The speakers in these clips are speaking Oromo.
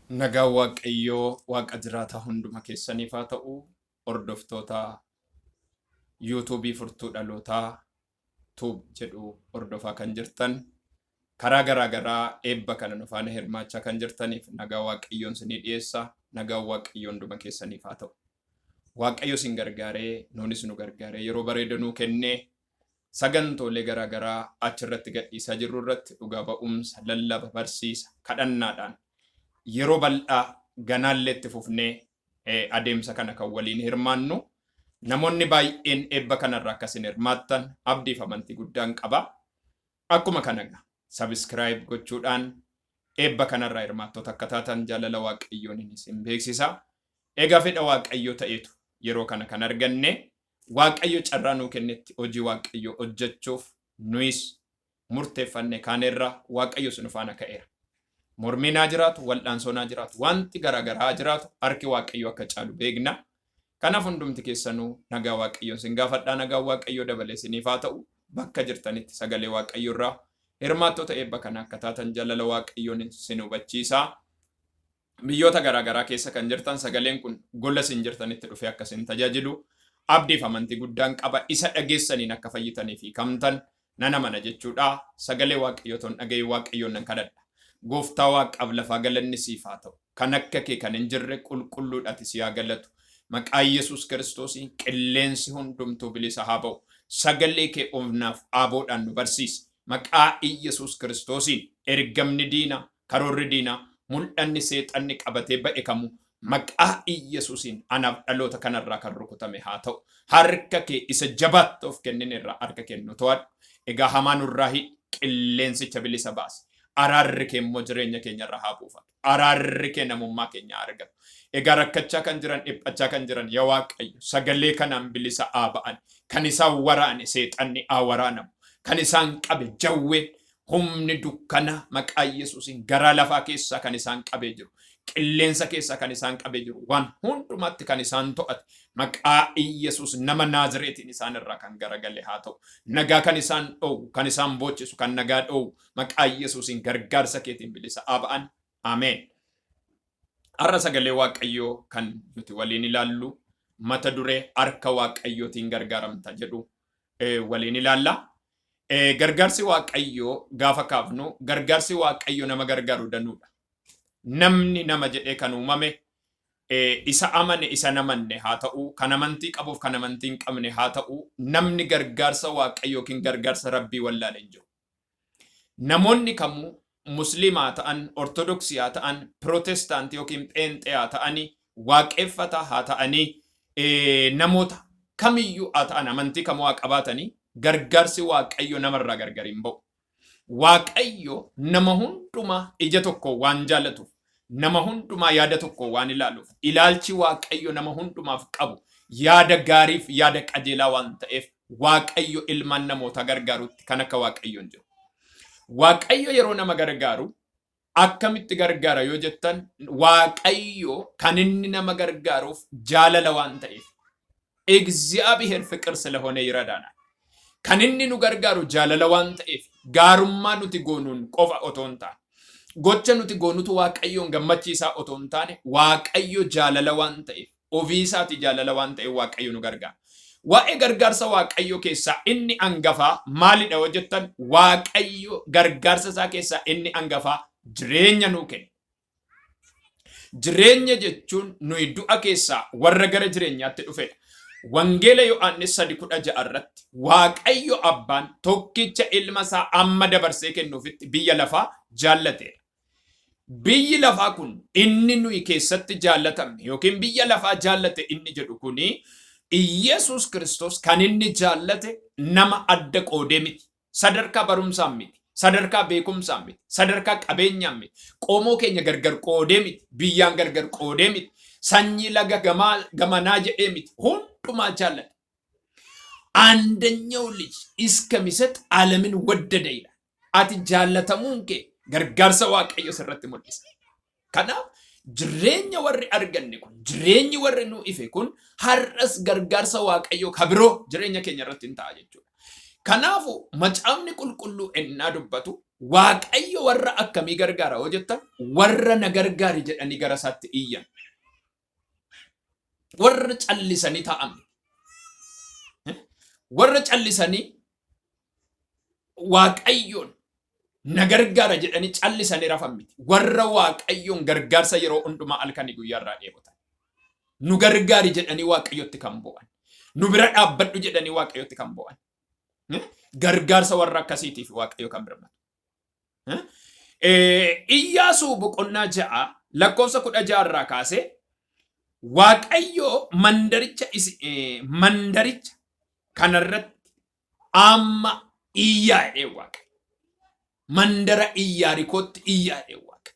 Nagaan Waaqayyoo Waaqa jiraataa hunduma keessaniif haa ta'u. Hordoftoota yuutuubii Furtuu Dhalootaa Tuub jedhu hordofaa kan jirtan, karaa garaa garaa eebba kana nu faana hirmaachaa kan jirtaniif nagaa Waaqayyoon isinii dhiyeessa. Nagaan Waaqayyoo hunduma keessaniif haa ta'u. Waaqayyo isin gargaaree, nuunis nu gargaaree, yeroo bareeda nuu kennee, sagantoolee garaa garaa achirratti gadhiisaa jirru irratti dhugaa ba'umsa, lallaba, barsiisa, kadhannaadhaan yeroo bal'aa ganaallee itti fufnee adeemsa kana kan waliin hirmaannu, namoonni baay'een eebba kanarraa akka isin hirmaattan abdiif amantii guddaan qaba. Akkuma kana subscribe gochuudhaan eebba kanarraa hirmaattota akka taatan jaalala Waaqayyoon isin beeksisa. Egaa fedha Waaqayyoo ta'eetu yeroo kana kan arganne, Waaqayyo carraa nuu kennetti hojii Waaqayyoo hojjechuuf nuyis murteeffanne kaaneerra, Waaqayyo nu faana ka'eera. Mormiin haa jiraatu, wal'aansoon haa jiraatu, wanti garaagaraa haa jiraatu, harki Waaqayyoo akka caalu beekna. Kanaaf hundumti keessanuu nagaa Waaqayyoon isin gaafadhaa, nagaan Waaqayyoo dabalee isiniif haa ta'u. Bakka jirtanitti sagalee Waaqayyoo irraa hirmaattota eebba kana akka taatan jaalala Waaqayyoon isin hubachiisa. Biyyoota garaagaraa keessa kan jirtan, sagaleen kun gola isin jirtanitti dhufee akka isin tajaajilu abdiif amantii guddaan qaba. Isa dhageessaniin akka fayyitanii fi kamtan nan amana jechuudha. Sagalee Waaqayyoo toon dhaga'ee Waaqayyoon nan kadhadha. Gooftaa Waaqaaf lafaa, galanni siif haa ta'u. Kan akka kee kan hin jirre qulqulluudhaati, si haa galatu. Maqaa Yesuus Kiristoosiin qilleensi hundumtuu bilisa haa ba'u. Sagalee kee humnaaf aaboodhaan nu barsiisi. Maqaa Iyyasuus Kiristoosiin ergamni diinaa, karoorri diinaa, mul'anni seexanni qabatee ba'e kamuu maqaa Iyyasuusiin anaaf dhaloota kanarraa kan rukutame haa ta'u. Harka kee isa jabaatti of kennine irraa harka kennu to'adhu. Egaa hamaa nurraa hidhi, qilleensicha bilisa baasi. Araarri kee immoo jireenya keenyarra haa buufatu. Araarri kee namummaa keenya haa argatu. Egaa rakkachaa kan jiran, dhiphachaa kan jiran, yaa Waaqayyo, sagalee kanaan bilisa haa ba'an. Kan isaan waraane seexanni haa waraanamu. Kan isaan qabe jawween humni dukkana maqaa Yesuusiin garaa lafaa keessaa kan isaan qabee jiru, qilleensa keessaa kan isaan qabee jiru, waan hundumaatti kan isaan to'ate maqaa Iyyasuus nama Naazireetiin isaan irraa kan garagale haa ta'u. Nagaa kan isaan dhoowwu, kan isaan boochisu, kan nagaa dhoowwu maqaa Yesuusiin gargaarsa keetiin bilisa haa ba'an. Ameen. Har'a sagalee Waaqayyoo kan nuti waliin ilaallu mata duree "Harka Waaqayyootiin gargaaramta" jedhu waliin ilaalla. Gargaarsi Waaqayyoo gaafa kaafnu, gargaarsi Waaqayyoo nama gargaaru danuudha. Namni nama jedhee kan uumame, isa amane isa namanne haa ta'u, kan amantii qabuuf kan amantii hin qabne haa ta'u, namni gargaarsa Waaqayyoo yookiin gargaarsa Rabbii wallaale hin jiru. Namoonni kamuu Musliimaa ta'an, Ortodoksii haa ta'an, Pirootestaantii yookiin Pheenxee haa ta'anii, Waaqeffataa haa ta'anii, namoota kamiyyuu haa ta'an, amantii kamuu haa qabaatanii, gargaarsi Waaqayyo namarraa gargar hin ba'u. Waaqayyo nama hundumaa ija tokko waan jaalatuuf, nama hundumaa yaada tokko waan ilaaluuf, ilaalchi Waaqayyo nama hundumaaf qabu yaada gaariif yaada qajeelaa waan ta'eef, Waaqayyo ilmaan namootaa gargaarutti kan akka Waaqayyo hin jiru. Waaqayyo yeroo nama gargaaru akkamitti gargaara yoo jettan, Waaqayyo kan inni nama gargaaruuf jaalala waan ta'eef. እግዚአብሔር ፍቅር ስለሆነ ይረዳናል። Kan inni nu gargaaru jaalala waan ta'eef, gaarummaa nuti goonuun qofa otoo hin taane, gocha nuti goonutu Waaqayyoon gammachiisaa otoo hin taane, Waaqayyo jaalala waan ta'eef, ofiisaati jaalala waan ta'eef Waaqayyo nu gargaara. Waa'ee gargaarsa Waaqayyo keessaa inni angafaa maalidha yoo jettan, Waaqayyo gargaarsa isaa keessaa inni angafaa jireenya nuu kenna. Jireenya jechuun nuyi du'a keessaa warra gara jireenyaatti dhufedha. Wangeela Yohaannis 3:16 irratti Waaqayyo Abbaan tokkicha ilma isaa amma dabarsee kennuufitti biyya lafaa jaallateera. Biyyi lafaa kun inni nuyi keessatti jaallatamne yookiin biyya lafaa jaallate inni jedhu kuni, Iyyasuus Kiristoos kan inni jaallate nama adda qoodee miti. Sadarkaa barumsaan miti. Sadarkaa beekumsaan miti. Sadarkaa qabeenyaan miti. Qomoo keenya gargar qoodee miti. Biyyaan gargar qoodee miti. Sanyii laga gamaa gamanaa jedhee miti. Hundumaa jaallate. አንደኛው ልጅ እስከሚሰጥ ዓለምን ወደደ ይላል። Ati jaallatamuun kee gargaarsa Waaqayyo sirratti mul'isa. Kanaaf jireenya warri arganne kun, jireenyi warri nu ife kun, har'as gargaarsa Waaqayyoo ka biroo jireenya keenya irratti hin ta'a jechuudha. Kanaafuu macaafni qulqulluu ennaa dubbatu Waaqayyo warra akkamii gargaara yoo jettan warra na gargaari jedhanii gara isaatti iyyan. Warra callisanii taa'an. Warra callisanii Waaqayyoon na gargaara jedhanii callisanii rafan miti. Warra Waaqayyoon gargaarsa yeroo hundumaa halkanii guyyaa irraa dheebotan. Nu gargaari jedhanii Waaqayyotti kan bo'an. Nu bira dhaabbadhu jedhanii Waaqayyotti kan bo'an. Gargaarsa warra akkasiitiif Waaqayyo kan birmatu. Iyyaasuu boqonnaa 6 lakkoofsa 16 irraa kaasee Waaqayyo mandaricha mandaricha kanarratti amma iyyaa jedhee Waaqa. Mandara Iyyaarikootti iyyaa jedhee Waaqa.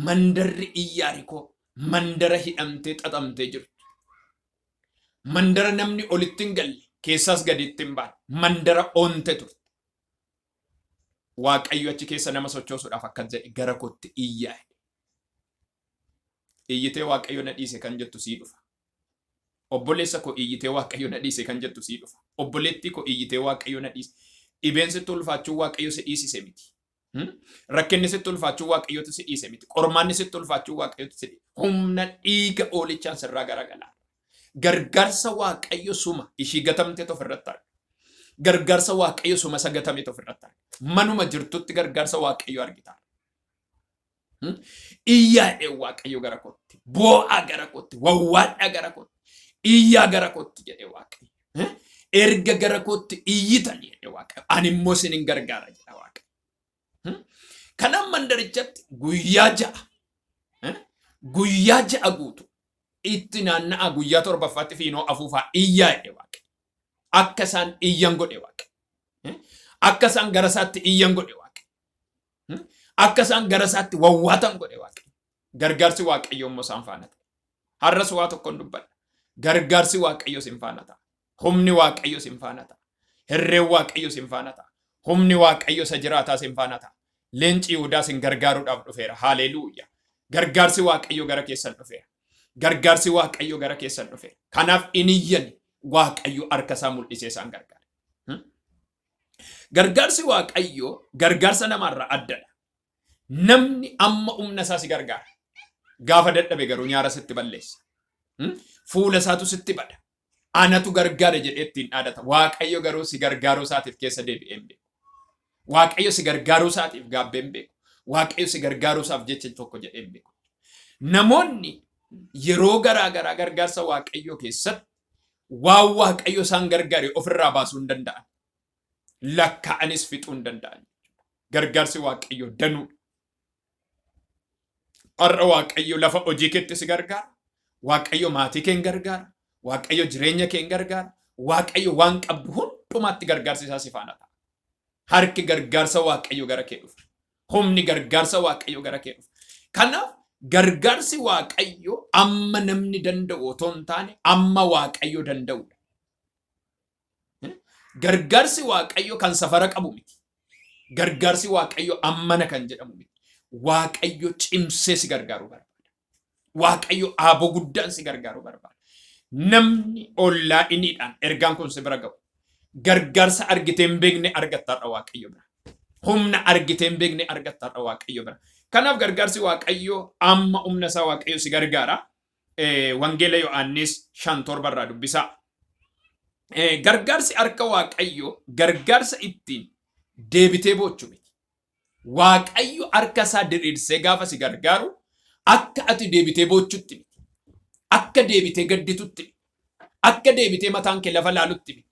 Mandarri Iyyaarikoo mandara hidhamtee xaxamtee jirtu. Mandara namni olitti hin galle keessaas gaditti hin baane mandara onte turte. Waaqayyo achi keessa nama sochoosuudhaaf akkas jedhe gara kootti iyyaa jedhe. Iyyitee Waaqayyo na dhiise kan jettu sii dhufa. Obboleessa koo iyyitee Waaqayyo na dhiise kan jettu sii dhufa. Obboleettii koo iyyitee Waaqayyo na dhiise. Dhibeen sitti ulfaachuu Waaqayyo si dhiisise miti. Rakkinni sitti ulfaachuu Waaqayyotu si dhiise miti. Qormaanni sitti ulfaachuu Waaqayyotu si dhiise. Humna dhiiga oolichaan sirraa garagalaa. Gargaarsa Waaqayyo suma ishii gatamteetu ofirratti arga. Gargaarsa Waaqayyo suma isa gatametu ofirratti arga. Manuma jirtutti gargaarsa Waaqayyo argita. Iyyaa jedhee Waaqayyo gara kootti, boo'aa gara kootti, wawwaadhaa gara kootti, iyyaa gara kootti jedhee Waaqayyo. Erga gara kootti iyyitanii jedhee Waaqayyo. Ani immoo isin hin gargaara jedha Waaqayyo. Kanaaf mandarichatti guyyaa 6 guyyaa 6 guutu itti naanna'aa guyyaa torbaffaatti fiinoo afuufaa iyyaa jedhe Waaqayyo. Akka isaan iyyan godhe Waaqayyo. Akka isaan gara isaatti iyyan godhe Waaqayyo. Akka isaan gara isaatti wawwaatan godhe Waaqayyo. Gargaarsi Waaqayyo immoo isaan faana ta'e. Har'as waa tokkon dubbadha. Gargaarsi Waaqayyo isin faana ta'a. Humni Waaqayyo isin faana ta'a. Hirreen Waaqayyo isin faana ta'a. Humni Waaqayyo isa jiraataa isin faana ta'a. Leenci Yihudaa isin gargaaruudhaaf dhufeera. Haaleluuyaa. Gargaarsi Waaqayyo gara keessan dhufeera. Gargaarsi Waaqayyo gara keessan dhufeera. Kanaaf in iyyani Waaqayyo harka isaa mul'isee isaan gargaara. Gargaarsi Waaqayyo gargaarsa namaarraa addadha. Namni amma humna isaa si gargaara. Gaafa dadhabe garuu nyaara sitti balleessa. Fuula isaatu sitti bada. Anatu gargaare jedhee ittiin dhaadata. Waaqayyo garuu si gargaaruu isaatiif keessa deebi'ee hin beeku. Waaqayyo si gargaaruu isaatiif gaabbee hin beeku. Waaqayyo si gargaaruu isaaf jecha tokko jedhee hin beeku. Namoonni yeroo garaa garaa gargaarsa Waaqayyoo keessatti waan Waaqayyo isaan gargaare ofirraa baasuu hin danda'an. Lakkaa'anis fixuu hin danda'an. Gargaarsi Waaqayyoo danuudha. Har'a Waaqayyo lafa hojii keetti si gargaara. Waaqayyo maatii kee hin gargaara. Waaqayyo jireenya kee hin gargaara. Waaqayyo waan qabdu hundumaatti gargaarsi isaa si faana ta'a. Harki gargaarsa Waaqayyo gara kee dhufa. Humni gargaarsa Waaqayyo gara kee dhufa. Kanaaf gargaarsi Waaqayyo amma namni danda'u otoo hin taane amma Waaqayyo danda'udha. Gargaarsi Waaqayyo kan safara qabu miti. Gargaarsi Waaqayyo ammana kan jedhamu miti. Waaqayyo cimsee si gargaaruu barbaada. Waaqayyo aaboo guddaan si gargaaruu barbaada. Namni ollaa'iniidhaan ergaan kun si bira ga'u. Gargaarsa argitee hin beekne argattaadha Waaqayyo bira. Humna argitee hin beekne argattaadha Waaqayyo bira. Kanaaf gargaarsi Waaqayyo amma humna isaa Waaqayyo si gargaara. Wangeela Yohaannis 5:7 irraa dubbisaa. Gargaarsi harka Waaqayyo gargaarsa ittiin deebitee boochu miti. Waaqayyo harka isaa diriirsee gaafa si gargaaru akka ati deebitee boochutti miti. Akka deebitee gadditutti miti. Akka deebitee mataan kee lafa laalutti miti.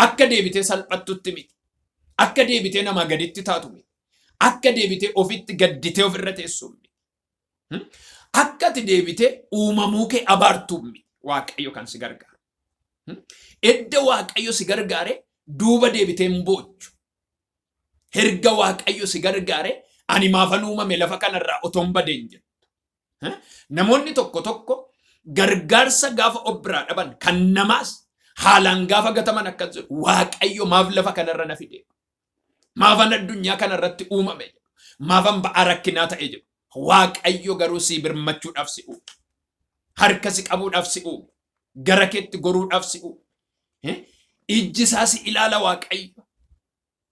Akka deebitee salphattutti miti. Akka deebitee namaa gaditti taatu miti. Akka deebitee ofitti gadditee ofirra teessu miti. Akka ati deebitee uumamuu kee abaartu miti. Waaqayyo kan si gargaaru. Edda Waaqayyo si gargaare duuba deebitee hin boochu. Herga Waaqayyo si gargaare ani maafan uumame lafa kanarraa otoon badeen jettu. Namoonni tokko tokko gargaarsa gaafa of biraa dhaban kan namaas haalaan gaafa gataman akkas jedhu Waaqayyo maaf lafa kanarra na fide? Maafan addunyaa kanarratti uumame jedhu. Maafan ba'aa rakkinaa ta'e jedhu. Waaqayyo garuu sii birmachuudhaaf si uume. Harka si qabuudhaaf si uume. Gara keetti goruudhaaf si uume. Ijji isaa si ilaala Waaqayyo.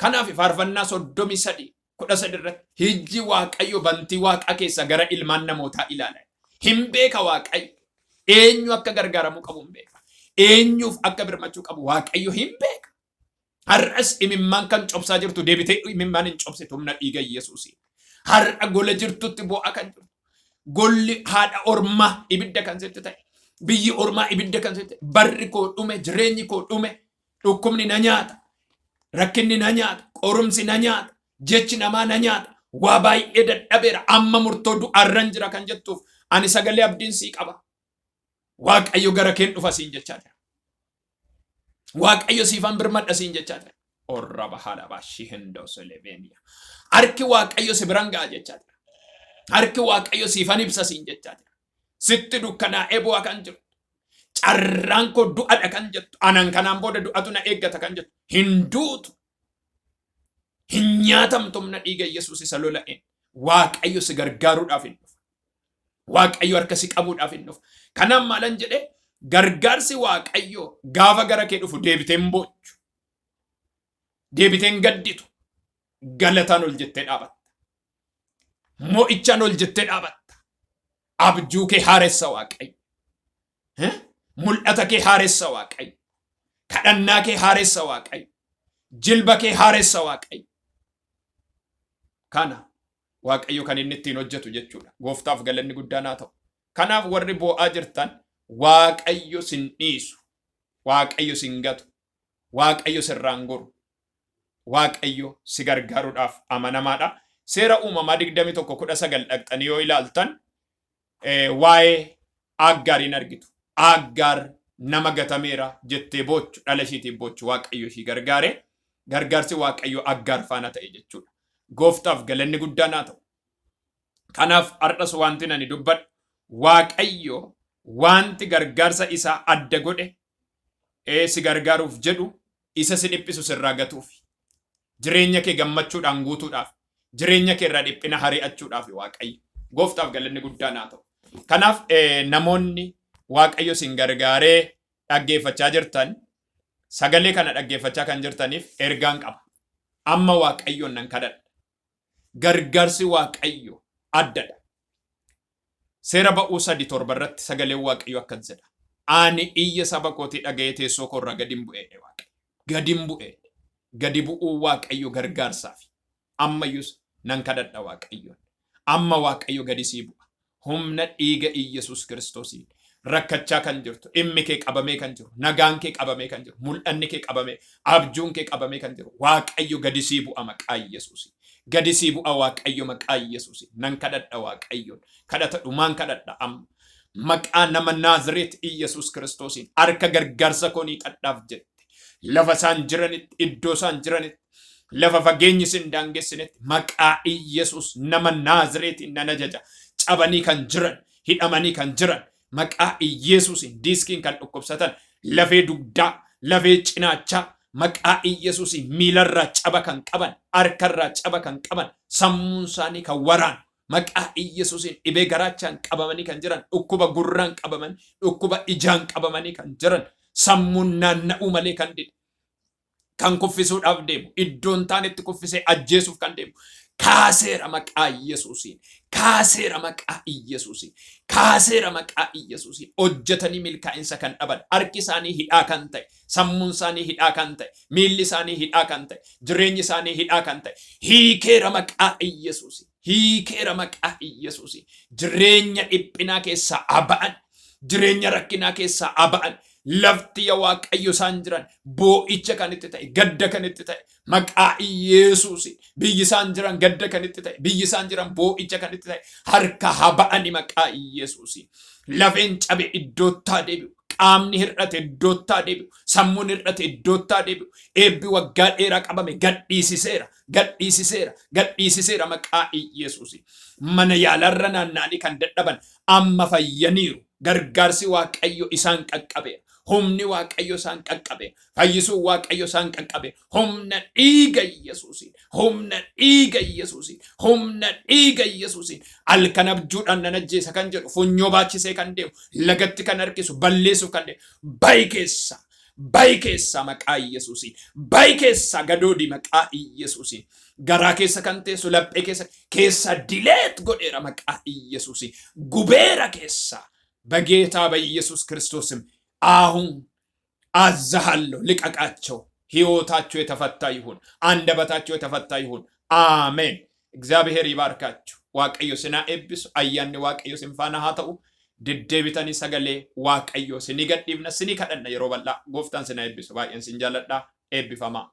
Kanaaf faarfannaa 33:13 irratti ijji Waaqayyo bantii Waaqaa keessa gara ilmaan namootaa ilaala. Hin beeka Waaqayyo. Eenyu akka gargaaramuu qabu hin beeka. Eenyuuf akka birmachuu qabu Waaqayyo hin beeka. Har'as imimmaan kan cobsaa jirtu deebitee imimmaan hin cobsitu humna dhiiga Yesuusiin. Har'a gola jirtutti boo'aa kan jirtu. Golli haadha ormaa ibidda kan sitti ta'e. Biyyi ormaa ibidda kan sitti ta'e. Barri koo dhume, jireenyi koo dhume, dhukkubni na nyaata, rakkinni na nyaata, qorumsi na nyaata, jechi namaa na nyaata, waa baay'ee dadhabeera, amma murtoo du'aarran jira kan jettuuf ani sagalee abdiin sii qaba. Waaqayyo gara keen dhufa siin jechaa jira. Waaqayyo siifan birmadha siin jechaa jira. Orraba halabaa shihendoo Seleveniya. Harki Waaqayyo si biran ga'a jechaa jira. Harki Waaqayyo siifan ibsa siin jechaa jira. Sitti dukkanaa'ee bu'aa kan jiru. Carraan koo du'adha kan jettu. Anan kanaan booda du'atu na eeggata kan jettu. Hin duutu. Hin nyaatamtu humna dhiiga Yesuus isa lola'een. Waaqayyo si gargaaruudhaaf hin dhufa. Waaqayyo harka si qabuudhaaf hin dhufa. Kanaaf maalan jedhee gargaarsi Waaqayyo gaafa gara kee dhufu deebitee hin boochu. Deebitee hin gadditu. Galataan ol jettee dhaabatta. Mo'ichaan ol jettee dhaabatta. Abjuu kee haaressa Waaqayyo. Mul'ata kee haaressa Waaqayyo. Kadhannaa kee haaressa Waaqayyo. Jilba kee haaressa Waaqayyo. Kana Waaqayyo kan inni ittiin hojjetu jechuudha. Gooftaaf galanni guddaan haa ta'u. Kanaaf warri boo'aa jirtan Waaqayyo sin dhiisu. Waaqayyo sin gatu. Waaqayyo sirraan goru. Waaqayyo si gargaaruudhaaf amanamaadha. Seera uumamaa 21:19 dhaqxanii yoo ilaaltan waa'ee Aggaariin argitu. Aggaar nama gatameera jettee boochu dhala ishiitiin boochu Waaqayyo ishii gargaare. Gargaarsi Waaqayyo Aggaar faana ta'e jechuudha. Gooftaaf galanni guddaan haa ta'u. Kanaaf har'as wanti ani dubbadhu Waaqayyo wanti gargaarsa isaa adda godhe si gargaaruuf jedhu isa si dhiphisu sirraa gatuuf. Jireenya kee gammachuudhaan guutuudhaaf, jireenya kee irraa dhiphina hari'achuudhaaf Waaqayyo. Gooftaaf galanni guddaan haa ta'u. Kanaaf namoonni Waaqayyo isin gargaaree dhaggeeffachaa jirtan sagalee kana dhaggeeffachaa kan jirtaniif ergaan qaba. Amma Waaqayyoon nan kadhadha. Gargaarsi Waaqayyo addadha. Seera ba'uu 3:7 irratti sagaleen Waaqayyo akkas jedha. Ani iyya saba kootii dhaga'ee teessoo koorraa gadi hin bu'ee Waaqayyo. Gadi hin bu'ee. Gadi bu'uu Waaqayyo gargaarsaaf. Ammayyus nan kadhadha Waaqayyoon. Amma Waaqayyo gadi sii bu'a. Humna dhiiga Iyyasuus Kiristoosiin rakkachaa kan jirtu, dhimmi kee qabamee kan jiru, nagaan kee qabamee kan jiru, mul'anni kee qabamee, abjuun kee qabamee kan jiru, Waaqayyo gadi sii bu'a maqaa Iyyasuusiin. Gadi sii bu'a Waaqayyo maqaa Iyyasuusiin. Nan kadhadha Waaqayyoon. Kadhata dhumaan kadhadha amma. Maqaa nama Naazireet Iyyasuus Kiristoosiin harka gargaarsa koo ni qadhaaf jette. Lafa isaan jiranitti, iddoo isaan jiranitti, lafa fageenyi isin daangessinetti maqaa Iyyasuus nama Naazireetiin nan ajaja. Cabanii kan jiran, hidhamanii kan jiran, maqaa Iyyasuusiin diiskiin kan dhukkubsatan, lafee dugdaa, lafee cinaachaa, maqaa Iyyasuusiin miilarraa caba kan qaban, harkarraa caba kan qaban, sammuun isaanii kan waraanu, maqaa Iyyasuusiin dhibee garaachaan qabamanii kan jiran, dhukkuba gurraan qabaman, dhukkuba ijaan qabamanii kan jiran, sammuun naanna'uu malee kan dide, kan kuffisuudhaaf deemu, iddoon taanetti kuffisee ajjeesuuf kan deemu, kaaseera maqaa Iyyasuusiin, kaaseera maqaa Iyyasuusiin, kaaseera maqaa Iyyasuusiin. Hojjetanii milkaa'insa kan dhaban, harki isaanii hidhaa kan ta'e, sammuun isaanii hidhaa kan ta'e, miilli isaanii hidhaa kan ta'e, jireenyi isaanii hidhaa kan ta'e, hiikeera maqaa Iyyasuusiin, hiikeera maqaa Iyyasuusiin. Jireenya dhiphinaa keessaa aba'an, jireenya rakkinaa keessaa aba'an, lafti ya Waaqayyo isaan jiran boo'icha kan itti ta'e, gadda kan itti ta'e, maqaa Iyyasuusiin biyyi isaan jiran gadda kan itti ta'e, biyyi isaan jiran boo'icha kan itti ta'e, harka haba'ani maqaa Iyyasuusiin. Lafeen cabe iddoottaa deebi'u, qaamni hir'ate iddoottaa deebi'u, sammuun hir'ate iddoottaa deebi'u, eebbi waggaa dheeraa qabame gadhiisiseera, gadhiisiseera, gadhiisiseera maqaa Iyyasuusiin. Mana yaalarra naanna'anii kan dadhaban amma fayyaniiru. Gargaarsi Waaqayyo isaan qaqqabeera. Humni Waaqayyo isaan qaqqabeera. Fayyisuun Waaqayyo isaan qaqqabeera. Humna dhiiga Iyyasuusiin, humna dhiiga Iyyasuusiin, humna dhiiga Iyyasuusiin. Halkan abjuudhaan nan ajjeesa kan jedhu, funyoo baachisee kan deemu, lagatti kan harkisu, balleessuuf kan deemu, bayi keessa, Bayi keessaa maqaa Iyyasuusiin. Bayi keessaa gadoodi maqaa Iyyasuusiin. Garaa keessa kan teessu, laphee keessa keessaa delete godheera maqaa Iyyasuusiin. Gubeera keessaa በጌታ በኢየሱስ ክርስቶስም አሁን አዝሃለሁ። ልቀቃቸው። ህይወታቸው የተፈታ ይሁን። አንደበታቸው የተፈታ ይሁን። አሜን። እግዚአብሔር ይባርካችሁ። Waaqayyo isin haa eebbisu. Ayyaanni Waaqayyo isin faana haa ta'u. Deddeebitanii sagalee Waaqayyo isinii gadhiifna, isinii kadhanna yeroo bal'aa. Gooftaan isin haa eebbisu. Baay'een isin jaalladha. Eebbifamaa.